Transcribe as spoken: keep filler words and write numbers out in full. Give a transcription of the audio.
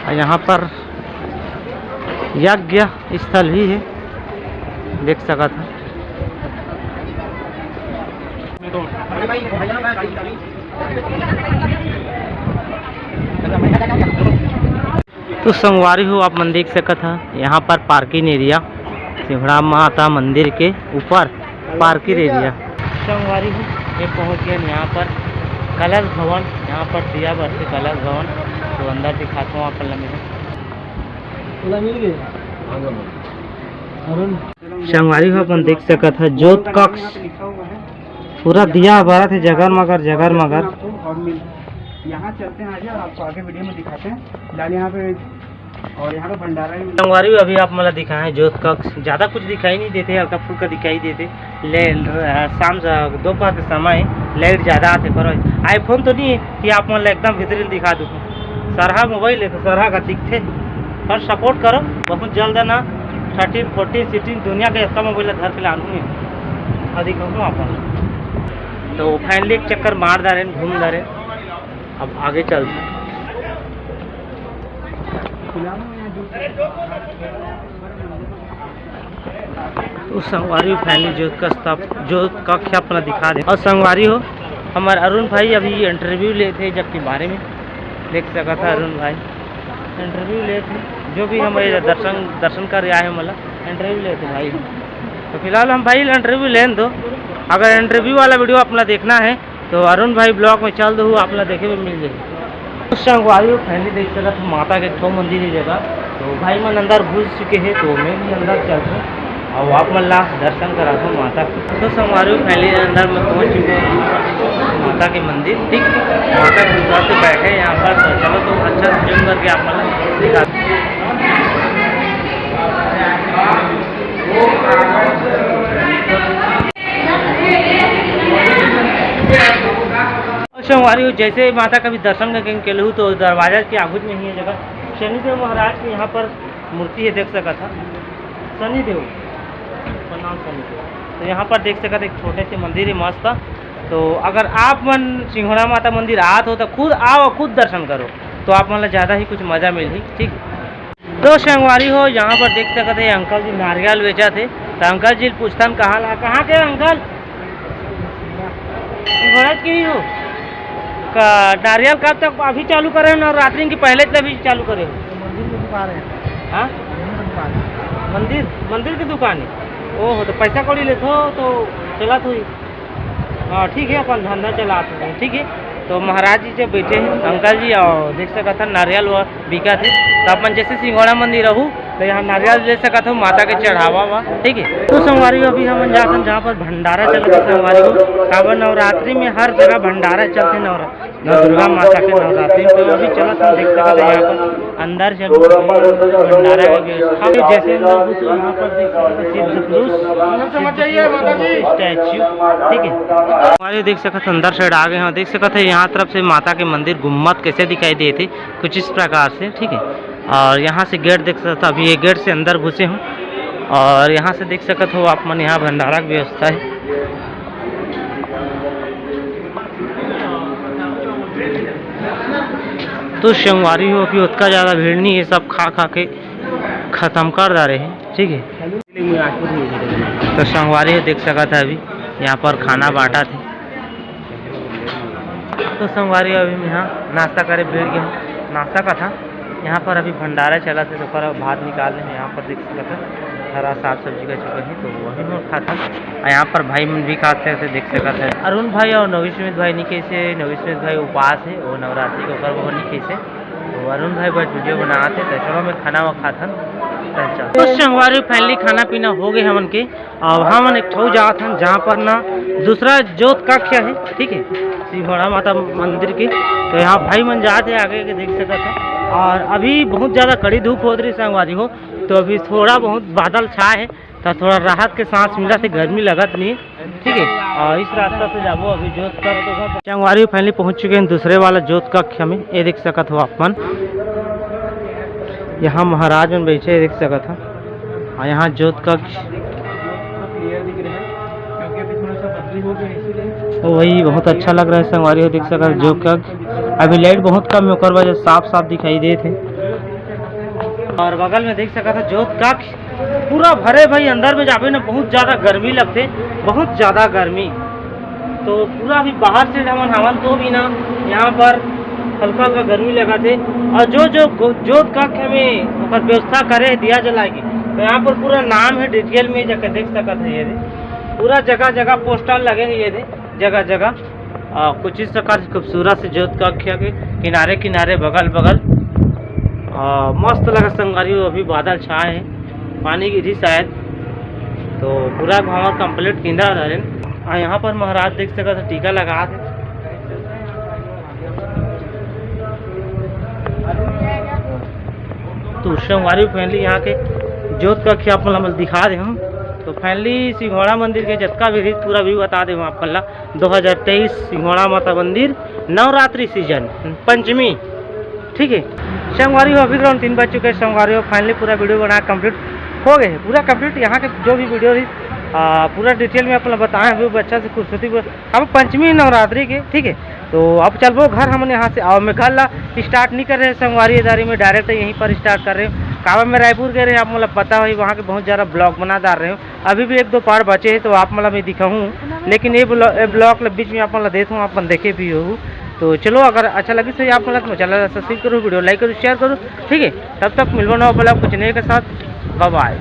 और यहाँ पर यज्ञ स्थल भी है, देख सकत है। तो संगवारी हो, आप मन देख सकत ह, यहाँ पर पार्किंग एरिया, सिंघड़ा माता मंदिर के ऊपर पार्किंग एरिया। संगवारी हो, ये पहुँच गए यहाँ पर कलश भवन, यहाँ पर दिया बरसे कलश भवन। तो अंदर दिखाता हूँ आप मन ला। संगवारी हो, अपन देख सकत ह, ज्योत कक्ष पूरा दिया बरत हे, जगर मगर, जगर मगर। और मिल-, यहाँ चलते हैं आगे और आपको आगे वीडियो में दिखाते हैं। फिलहाल यहाँ पे, और यहाँ पे भंडारा भी। संगवारी हो, अभी आप मन ला दिखाए हैं ज्योत कक्ष, ज़्यादा कुछ दिखाई नहीं देते, हल्का फुल्का दिखाई देते। ले, अ, शाम से दोपहर के समय लाइट ज़्यादा आते, पर iPhone तो नहीं है कि आप मन ला एकदम भीतरी दिखा दूँ। सरहा मोबाइल है तो सरहा का दिखते, पर सपोर्ट करो, बहुत जल्द है ना, थर्टीन फोर्टीन सिक्सटीन दुनिया के इतना मोबाइल धर के लानू है, अधिक कहूँ आप। तो फाइनली एक चक्कर मार डारे, घूम डारे, अब आगे चलते। तो संगवारी हो, फाइनली ज्योत का स्थाप-, ज्योत कक्ष अपना दिखा दे। और संगवारी हो, हमारे अरुण भाई अभी इंटरव्यू लेते जबकि बारे में देख सकत है अरुण भाई इंटरव्यू लेते, जो भी हमारे दर्शन, दर्शन कर आए हैं, मतलब इंटरव्यू लेते भाई। तो फिलहाल हम भाई इंटरव्यू लेने दो, अगर इंटरव्यू वाला वीडियो अपना देखना है तो अरुण भाई ब्लॉग में चल दो, आप ला देखे में मिल जाएगी। तो संगवारी हो, फाइनली देख सकत हो माता के एक ठो मंदिर ही जगह। तो भाई मन अंदर घुस चुके हैं, तो मैं भी अंदर चलते हैं और आप मन ला दर्शन कराता हूँ माता के। तो संगवारी हो, फाइनली अंदर में पहुँच चुके हैं माता के मंदिर, ठीक, माता के ऊपर से बैठे यहाँ पर। तो चलो, तो अच्छा से जूम करके आप मन ला दिखा। संगवारी हो, जैसे माता का भी दर्शन करके निकले हूँ, तो दरवाजा के आगू में ही ये जगह शनिदेव महाराज के यहाँ पर मूर्ति है, देख सकत है शनिदेव, प्रणाम शनिदेव। तो यहाँ पर देख सकत है एक छोटे से मंदिर है मस्त। तो अगर आप मन सिंघोड़ा माता मंदिर आत हो तो खुद आओ, खुद दर्शन करो, तो आप मन ला ज़्यादा ही कुछ मज़ा मिलही, ठीक। तो संगवारी हो, यहाँ पर देख सकत है अंकल जी नारियल बेचत हे। तो अंकल जी पूछथन, कहाँ ला, कहाँ के अंकल? घोड़ा के ही हो? का नारियल कब तक अभी चालू करे हो, नवरात्रि की पहले से अभी चालू करे हो? मंदिर की दुकान है। हाँ? मंदिर की दुकान है। मंदिर, मंदिर की दुकान है। ओहो, तो पैसा कौड़ी लेते हो तो चला तो ही। हाँ, ठीक है, अपन धंधा चलाते हैं, ठीक है। तो महाराज जी जब बैठे हैं अंकल जी, और देख सकत है नारियल व बिकत है। तो अपन जैसे सिंघोड़ा मंदिर रहू तो यहाँ नारियल ले सकत हो, माता के चढ़ावा वा, ठीक है। तो संगवारी हो, अभी हमन जाथन जहाँ पर भंडारा चलत है संगवारी हो, काबर नवरात्रि में हर जगह भंडारा चलते, नवरा-, नव दुर्गा माता के नवरात्रि। तो अभी चलत हम देख सकत है यहाँ पर अंदर से भंडारा का व्यवस्था है। जैसे अंदर घुसो यहाँ पर देख सकत है सिद्ध पुरुष, सिद्ध पुरुष स्टैचू, ठीक है। हमारे देख सकत है अंदर साइड आ गए हैं, देख सकत है यहाँ तरफ से माता के मंदिर गुम्बद कैसे दिखाई देते कुछ इस प्रकार से, ठीक है। और यहाँ से गेट देख सकत हो, अभी ये गेट से अंदर घुसे हूँ और यहाँ से देख सकत हो आप मन, यहाँ भंडारा की व्यवस्था है। तो संगवारी हो, अभी उतना ज़्यादा भीड़ नहीं है, सब खा खा के ख़त्म कर डारे हैं, ठीक है। तो संगवारी हो, देख सकत है अभी यहाँ पर खाना बांटत हे। तो संगवारी, अभी मैं यहाँ नाश्ता करे बैठ गया हूँ। नाश्ता का था, यहाँ पर अभी भंडारा चलत हे, तो ओकर भात निकाल रहे हैं। यहाँ पर देख सकत है, हरा साग सब्जी का चुका है, तो वही मैं खाता। और यहाँ पर भाई मन भी खाते हैं, देख सकत है अरुण भाई और नवीश्मित भाई नहीं कैसे, नवीश्मित भाई उपास है, वो नवरात्रि के ऊपर वो नहीं कैसे। तो अरुण भाई बस वीडियो बनाते, तो चलो मैं खाना वो खाथन, तो चल। तो संगवारी, फाइनली खाना पीना हो गए हमन के। अब हमन एक ठो जात हन, जहाँ पर ना दूसरा जोत कक्ष है, ठीक है, सिंघोड़ा माता मंदिर के। तो यहाँ भाई मन जात है आगे के, देख सकत है। और अभी बहुत ज़्यादा कड़ी धूप होत रही संगवारी हो, तो अभी थोड़ा बहुत बादल छाए है, तो थोड़ा राहत के सांस मिलत है, गर्मी लगत नहीं है, ठीक है। और इस रास्ता से जाबो अभी जोत कक्ष। संगवारी, फाइनली पहुँच चुके हैं दूसरे वाला जोत कक्ष में, ये देख सकत हो आप मन, यहाँ महाराज मन बैठे, देख सकत हो। और यहाँ जोत कक्ष, वही बहुत अच्छा लग रहा है संगवारी हो, देख सकत हो जोत कक्ष। अभी लाइट बहुत कम है, ओकर वजह से साफ साफ दिखाई देत है। और बगल में देख सकत ह जोत कक्ष पूरा भरे भाई, अंदर में जाबे ना बहुत ज़्यादा गर्मी लगथे, बहुत ज़्यादा गर्मी। तो पूरा अभी बाहर से हमन हवन तो भी ना यहाँ पर हल्का हल्का गर्मी लगत हे। और जो जो गो- जोत कक्ष में ओकर व्यवस्था करे हे दिया जला के, तो यहाँ पर पूरा नाम हे, डिटेल में जाके देख सकत ह। ये दे पूरा जगह जगह पोस्टर लगे हे, ये दे जगह जगह। आ, कुछ इस प्रकार से खूबसूरत से जोत कक्ष के किनारे किनारे बगल बगल आ, मस्त लगा संगवारी हो। अभी बादल छाए हे, पानी गिरही शायद। तो पूरा हमर कंप्लीट किंदा धरेन। आ यहाँ पर महाराज देख सकत ह टीका लगात हे। तो संगवारी हो, finally यहाँ के जोत कक्ष आप मन ल दिखा दे हूँ। तो finally सिंघोड़ा मंदिर के जतका भी रहिस पूरा व्यू बता दे हूँ आप मन ला। दो हज़ार तेईस सिंघोड़ा माता मंदिर नवरात्रि सीजन पंचमी, ठीक है। संगवारी हो, अभी ग्राउंड तीन बज चुके हैं संगवारी हो। Finally पूरा वीडियो बना कंप्लीट हो गए हैं, पूरा कंप्लीट। यहाँ के जो भी वीडियो रही आ, पूरा डिटेल में अपन बताए हैं, अभी अच्छा से खूबसूरती पूरा। अब पंचमी नवरात्रि के, ठीक है। तो अब चलबो घर हमन यहाँ से। और मैं घर ला स्टार्ट नहीं कर रहे संगवारी दारी में, डायरेक्ट यहीं पर स्टार्ट कर रहे हूँ। काबर मैं रायपुर गए रहे, आप मतलब पता होही, वहाँ के बहुत ज़्यादा ब्लॉग बना डार रहे हूँ। अभी भी एक दो पार्ट बचे हैं तो आप मतलब मैं दिखाऊँ, लेकिन ये ब्लॉ- ये ब्लॉग ला बीच में आप मतलब देत हूँ, आप मन देखे भी हो। तो चलो, अगर अच्छा लगिस तो आप मतलब चैनल सब्सक्राइब करो, वीडियो लाइक करो, शेयर करो, ठीक है। तब तक मिलबो नवा ब्लॉग कुछ नए के साथ। बाय बाय।